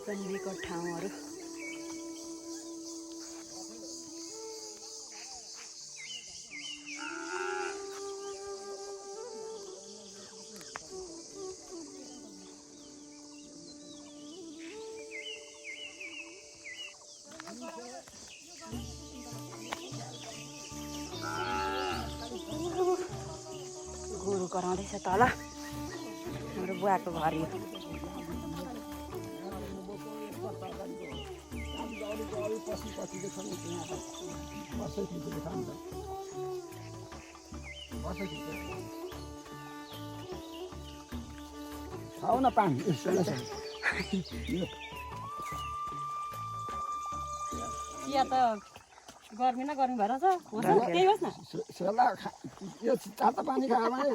जन्मेको ठाउँहरू गोरु कराउँदैछ तल हाम्रो बुवाको घर यो खाऊ न पानी चिया त गर्मी न गर्मी भएर छ त्यही होस् न सेला यो तातो पानी खायो भने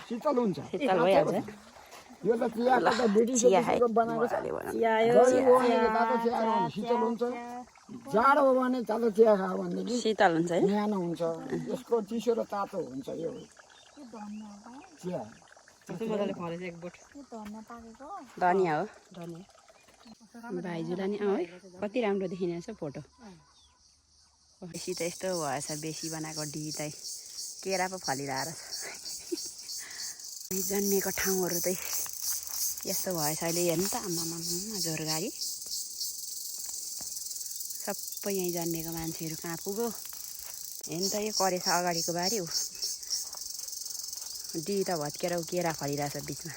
शीतल हुन्छ शीतल भइहाल्छ यो त चियाको त ब्रिटिसको बनाएको छ तातो चिया खायो भने शीतल हुन्छ जाडो हो भने तातो चिया खायो भनेदेखि शीतल हुन्छ है न्यानो हुन्छ यसको चिसो र तातो हुन्छ यो चिया मजाले फलेछ एक बोट धनिया हो धनिया भाइजूलाई नि है कति राम्रो देखिनेछ फोटो बेसी त यस्तो भएछ बेसी बनाएको डी चाहिँ केरा पो फलिरहेको छ जन्मेको ठाउँहरू चाहिँ यस्तो भएछ अहिले हेर्नु त आमामा जोरगाडी सबै यहीँ जन्मेको मान्छेहरू कहाँ पुग्यो हेर्नु त यो करेछ अगाडिको बारी हो डी त भत्केर केरा फलिरहेछ बिचमा